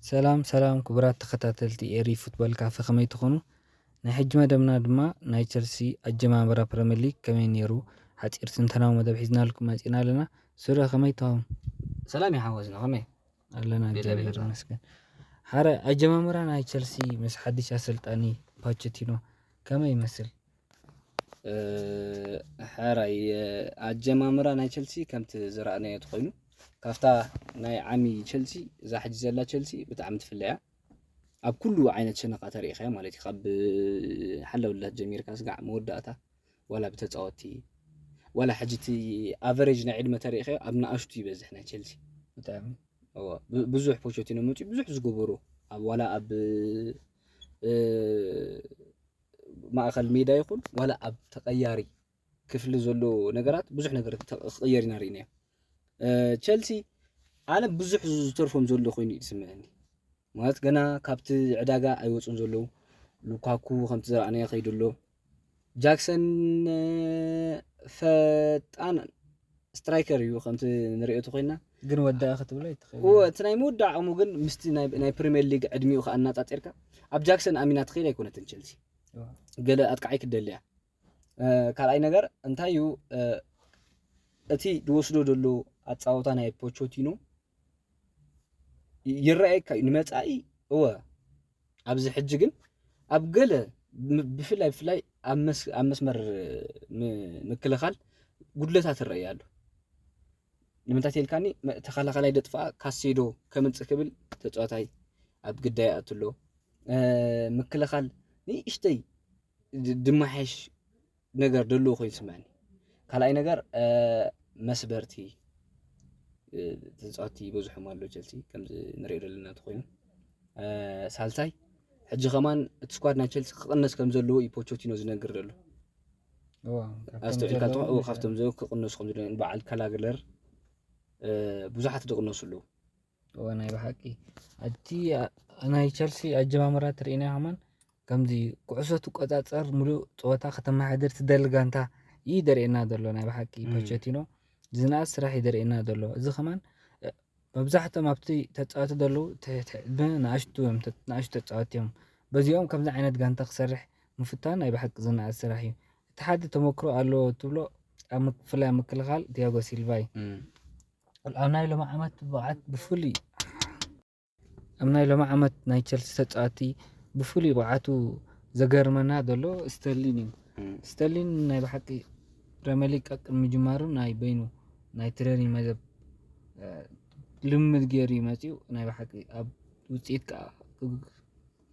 ሰላም ሰላም ክቡራት ተኸታተልቲ ኤሪ ፉትቦል ካፈ፣ ከመይ ትኾኑ? ናይ ሕጂ መደብና ድማ ናይ ቸልሲ ኣጀማምራ ፕረምየር ሊግ ከመይ ነይሩ፣ ሓጺር ትንተናዊ መደብ ሒዝናልኩም መጺና ኣለና። ሱረ፣ ከመይ ትኸውን? ሰላም ይሓወዝና፣ ከመይ ኣለና፣ ቤላ እግዚኣብሔር ቤላ። ይመስገን። ሓረ ኣጀማምራ ናይ ቸልሲ ምስ ሓድሽ ኣሰልጣኒ ፓቸቲኖ ከመይ ይመስል? እ፣ ሕራይ፣ እ፣ ኣጀማምራ ናይ ቸልሲ ከምቲ ዝረኣናዮ ተኾይኑ፣ ካብታ ናይ ዓሚ ቸልሲ፣ እዛ ሕጂ ዘላ ቸልሲ ብጣዕሚ ትፍለ እያ። ኣብ ኩሉ ዓይነት ሸነኻ ተሪኢኻዮ ማለት እዩ። ካብ ሓላውላት ጀሚርካ ስጋዕ መወዳእታ፣ ዋላ ብተፃወቲ፣ ዋላ ሕጂ እቲ ኣቨሬጅ ናይ ዕድመ ተሪኢኻዮ ኣብ ንኣሽቱ ይበዝሕ ናይ ቸልሲ። ብጣዕሚ እዎ፣ ብ- ብዙሕ ፖቸቲኖ መፂኡ ብዙሕ ዝገበሩ ኣብ ዋላ ኣብ እ፣ ማእኸል ሜዳ ይኹን ዋላ ኣብ ተቐያሪ ክፍሊ ዘሎ ነገራት ብዙሕ ነገር ተ- ክቕየር ኢና ርኢናዮ። እ፣ ቸልሲ ኣነ ብዙሕ ዝተርፎም ዘሎ ኮይኑ እዩ ዝስምዐኒ። ማለት ገና ካብቲ ዕዳጋ ኣይወፁን ዘለዉ። ሉካኩ ከምቲ ዝረኣናዮ ከይዱ ኣሎ። ጃክሰን እ፣ ፈጣን ስትራይከር እዩ ከምቲ ንሪኦ ተኮይና። ግን ወዳኢ ክትብሎ ኣይትኽእል። እዎ፣ እቲ ናይ ምውዳእ ዓቕሙ ግን ምስቲ ናይ ናይ ፕሪምየር ሊግ ዕድሚኡ ከኣ እናጻጺርካ ኣብ ጃክሰን ኣሚና ትኸይድ ኣይኮነትን ቸልሲ። እዎ። ገለ ኣጥቃዓይ ክትደሊ እያ። እ፣ ካልኣይ ነገር እንታይ እዩ፣ እ፣ እቲ ዝወስዶ ዘሎ ኣጻወታ ናይ ፖቾቲኖ ይ- ይረኣየካ እዩ ንመጻኢ። እወ፣ ኣብዚ ሕጂ ግን ኣብ ገለ ም- ብፍላይ ብፍላይ ኣብ መስ- ኣብ መስመር ም- ምክልኻል ጉድለታት ይረኣይ ኣሎ። ንምንታይ ተልካኒ መ- ተኸላኻላይ ደጥፋ ካሴዶ ከምጽእ ክብል ተጻዋታይ ኣብ ግዳይ ኣትሎ። እ፣ ምክልኻል ንእሽተይ ድ- ድማሓሽ ነገር ደሎ ኮይኑ ይስምዐኒ። ካልኣይ ነገር እ፣ መስበርቲ እ፣ ተጻወቲ ይበዝሖም ኣሎ ቸልሲ ከምዚ ንሪኦ ዘለና እንተኮይኑ። እ፣ ሳልሳይ ሕጂ ከማን እቲ ስኳድ ናይ ቸልሲ ክቕነስ ከም ዘለዎ እዩ ፖቾቲኖ ዝነግር ዘሎ። እዎ፣ ካብቶም ኣስተውዒልካ ዘለዉ እንተኾ- እዎ፣ መሰረት። ካብቶም ዘለዉ ክቕነሱ ከም ዘለዎ በዓል ካላግለር እ፣ ብዙሓት ዝቕነሱ ኣለዉ። እዎ፣ ናይ ብሓቂ እቲ ኣ- ናይ ቸልሲ ኣጀማምራ ትርኢና ከማን ከምዚ ኩዕሶ ትቆጻጸር፣ ሙሉእ ጸወታ ከተመሓድር ትደሊ ጋንታ እዩ ደርእየና ዘሎ። ናይ ብሓቂ እም። ፖቸቲኖ ዝነኣስ ስራሕ እዩ ደርእየና ዘሎ። እዚ ከማን እ፣ መብዛሕቶም ኣብቲ ተጻወቲ ዘለዉ ትሕቲ ዕድመ ንኣሽቱ እዮም፣ ተ- ንኣሽቱ ተጻወቲ እዮም። በዚኦም ከምዚ ዓይነት ጋንታ ክሰርሕ ምፍታን ናይ ብሓቂ ዝነኣስ ስራሕ እዩ። እቲ ሓደ ተመክሮ ኣለዎ ትብሎ ኣብ ምክ- ብፍላይ ኣብ ምክልኻል ቲያጎ ሲልቫ እዩ። እም። ኣብ ናይ ሎሚ ዓመት ብቕዓት ብፍሉይ ኣብ ናይ ሎሚ ዓመት ናይ ቸልሲ ተጻወቲ ብፍሉይ ብቕዓቱ ዘገርመና ዘሎ ስተርሊን እዩ። እም። ስተርሊን ናይ ብሓቂ ፕረምየር ሊግ ቀቅድሚ ምጅማሩ ናይ በይኑ ናይ ትሬኒንግ መደብ እ፣ ልምድ ገይሩ እዩ መፂኡ። ናይ ብሓቂ ኣብ ውፅኢት ከዓ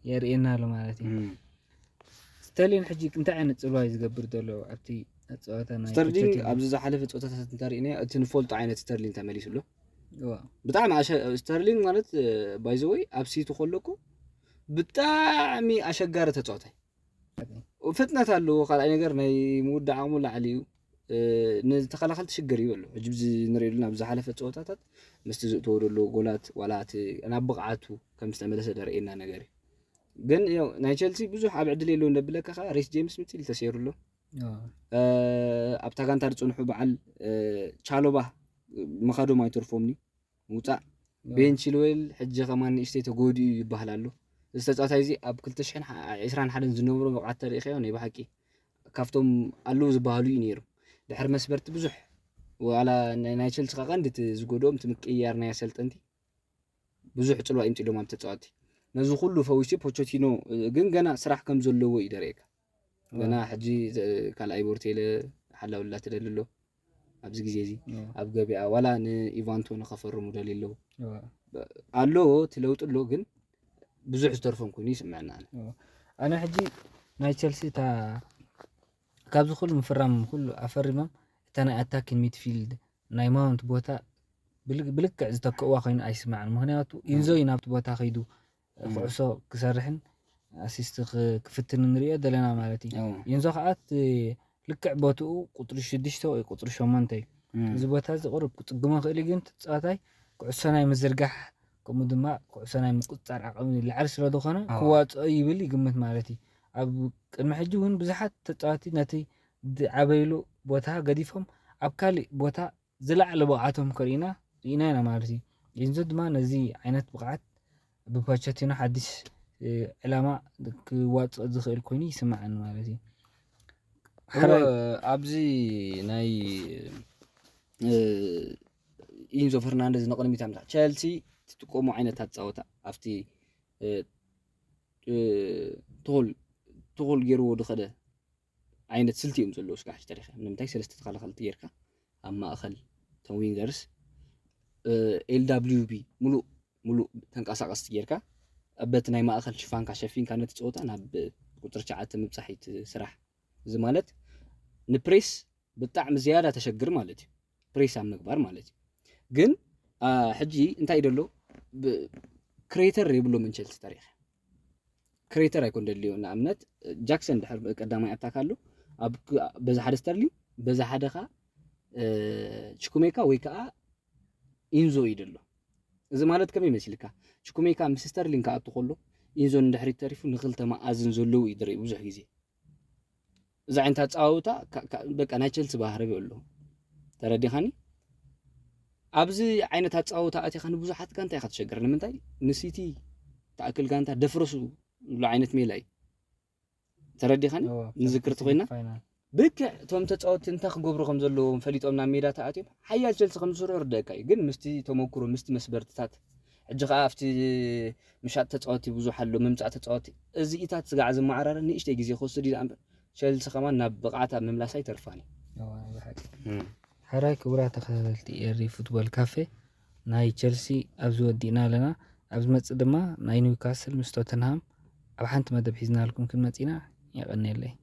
የርእየና ኣሎ ማለት እዩ። እም። ስተርሊን ሕጂ እንታይ ዓይነት ፅልዋ እዩ ዝገብር ዘሎ ኣብቲ ጸወታ ናይ ስተርሊንግ ፖቸቲኖ? ኣብዚ ዝሓለፈ ጸወታታት እንተሪእናዮ እቲ ንፈልጦ ዓይነት ስተርሊንግ ተመሊሱ ኣሎ። እዋ፣ ብጣዕሚ ኣሸ- ስተርሊንግ ማለት ባይዘወይ ኣብ ሲቲ ከሎ እኮ ብጣዕሚ ኣሸጋሪ ተጻዋታይ፣ ፍጥነት ኣለዎ። ካልኣይ ነገር ናይ ምውዳእ ዓቕሙ ላዕሊ እዩ። እ፣ ንተኸላኸልቲ ሽግር እዩ ኣሎ። ሕጂ ብዚ ንሪኦ ዘለና ኣብ ዝሓለፈ ጸወታታት ምስቲ ዝእተወ ዘሎ ጎላት ዋላ እቲ ናብ ብቕዓቱ ከም ዝተመለሰ ደርእየና ነገር እዩ። ግን ያው ናይ ቸልሲ ብዙሕ ኣብ ዕድል የለውን ደብለካ ከዓ ሪስ ጄምስ ምትል ተሰይሩ ኣሎ። እዋ፣ እ፣ ኣብታ ጋንታ ዝፅንሑ በዓል እ፣ ቻሎባ ምኻዶም ኣይተርፎምኒ ምውፃእ። እዋ። ቤን ቺልዌል ሕጂ ከማን ንእሽተይ ተጎዲኡ ይበሃል ኣሎ። እዚ ተፃዋታይ እዚ ኣብ ክልተ ሽሕን ዕስራን ሓደን ዝነበሮ ብቕዓት ተሪኢኻዮ ናይ ብሓቂ ካብቶም ኣለዉ ዝበሃሉ እዩ ነይሩ። ድሕሪ መስበርቲ ብዙሕ ዋላ ናይ ናይ ቸልሲ ከዓ ቀንዲ እቲ ዝጎድኦም እቲ ምቅይያር ናይ ኣሰልጠንቲ ብዙሕ ፅልዋ ይምፅሎም ኣብ ተፃዋቲ። ነዚ ኩሉ ፈዊሱ ፖቸቲኖ እ፣ ግን ገና ስራሕ ከም ዘለዎ እዩ ደርእየካ። ገና ሕጂ እ፣ ካልኣይ ቦርቴለ ሓላውላ ትደሊ ኣሎ ኣብዚ ግዜ እዚ እዋ፣ ኣብ ገቢኣ ዋላ ንኢቫንቶ ንኸፈርሙ ደሊ ኣለዉ እዋ። ኣሎ። እቲ ለውጢ ኣሎ ግን ብዙሕ ዝተርፎም ኮይኑ ይስምዐና ኣነ። እዋ። ኣነ ሕጂ ናይ ቸልሲ እታ ካብዚ ኩሉ ምፍራም ኩሉ ኣፈሪሞም እታ ናይ ኣታኪን ሚድፊልድ ናይ ማውንት ቦታ ብል- ብልክዕ ዝተክእዋ ኮይኑ ኣይስማዕን። ምክንያቱ ኢንዞ እዩ ናብቲ ቦታ ከይዱ እም። ኩዕሶ ክሰርሕን ኣሲስት ክ- ክፍትን ንሪኦ ዘለና ማለት እዩ። እዎ። ኢንዞ ከዓ እቲ ልክዕ ቦትኡ ቁፅሪ ሽዱሽተ ወይ ቁፅሪ ሸሞንተ እዩ። እም። እዚ ቦታ እዚ ቁሩብ ክፅግሞ ክእል እዩ፣ ግን ተፃዋታይ ኩዕሶ ናይ ምዝርጋሕ ከምኡ ድማ ኩዕሶ ናይ ምቁፅፃር ዓቕሚ ላዕሊ ስለ ዝኾነ ኣዎ። ክዋፅኦ ይብል ይግምት ማለት እዩ። ኣብ ቅድሚ ሕጂ እውን ብዙሓት ተፃዋቲ ነቲ ዝዓበይሉ ቦታ ገዲፎም ኣብ ካሊእ ቦታ ዝለዓለ ብቕዓቶም ከርእዩና ርኢና ኢና ማለት እዩ። ኢንዞ ድማ ነዚ ዓይነት ብቕዓት ብፖቸቲኖ ሓድሽ ዕላማ ክዋፅእ ዝኽእል ኮይኑ ይስምዓኒ ማለት እዩ። ሕራይ ኣብዚ ናይ ኢንዞ ፈርናንደዝ ንቕድሚት ኣምፃ ቸልሲ ትጥቀሙ ዓይነታት ፀወታ ኣብቲ ትኹል ትኹል ገይርዎ ዝኸደ ዓይነት ስልቲ እዮም ዘለዉ። ስጋሕ ተሪኸ ንምንታይ ሰለስተ ተኸላኸልቲ ጌርካ ኣብ ማእኸል እቶም ዊንገርስ ኤልዳብሊዩቢ ሙሉእ ሙሉእ ተንቀሳቐስቲ ጌርካ በቲ ናይ ማእኸል ሽፋንካ ሸፊንካ ነቲ ፀወታ ናብ ቁፅሪ ትሽዓተ ምብፃሕ እዩ እቲ ስራሕ። እዚ ማለት ንፕሬስ ብጣዕሚ ዝያዳ ተሸግር ማለት እዩ። ፕሬስ ኣብ ምግባር ማለት እዩ። ግን ሕጂ እንታይ ደሎ ክሬተር የብሎምን ቸልሲ ተሪኸ ክሬተር ኣይኮን ደልዮ። ንኣብነት ጃክሰን ድሕር ቀዳማይ ኣታክ ኣሎ በዛ ሓደ ስተርሊን በዛ ሓደ ከዓ ችኩሜካ ወይ ከዓ ኢንዞ እዩ ደሎ። እዚ ማለት ከመይ መሲልካ ችኩሜካ ምስ ስተርሊን ክኣቱ ከሎ ኢንዞ ንድሕሪት ተሪፉ ንክልተ መኣዝን ዘለዉ እዩ ዝርኢ ብዙሕ ግዜ። እዚ ዓይነት ኣፀዋውታ በቃ ናይ ቸልሲ ባህሪ ኣሎ። ተረዲኻኒ? ኣብዚ ዓይነት ኣፀዋውታ ኣቲኻ ንብዙሓት ጋንታ ኢኻ ትሸገር። ንምንታይ ንሲቲ ትኣክል ጋንታ ደፍረሱ ዝብሉ ዓይነት ሜላ እዩ። ተረዲኻኒ? ንዝክርቲ ኮይና ብክዕ እቶም ተፃወትቲ እንታይ ክገብሩ ከም ዘለዎም ፈሊጦም ናብ ሜዳ ተኣትዮም ሓያል ቸልሲ ከም ዝስርዑ ርደካ እዩ። ግን ምስቲ ተመክሮ ምስቲ መስበርትታት ሕጂ ከዓ ኣብቲ ምሻጥ ተፃወቲ ብዙሕ ኣሎ ምምፃእ ተፃወቲ እዚኢታት ስጋዕ ዝመዓራረ ንእሽተይ ግዜ ክወስድ እዩ እምበር ቸልሲ ከማን ናብ ብቕዓት ኣብ ምምላሳ ይተርፋን እዩ። ሕራይ ክቡራት ተኸታተልቲ ኤሪ ፉትቦል ካፌ ናይ ቸልሲ ኣብዚ ወዲእና ኣለና። ኣብ ዝመፅእ ድማ ናይ ኒውካስል ምስ ቶተንሃም ኣብ ሓንቲ መደብ ሒዝናልኩም ክንመፂና የቐንየለይ።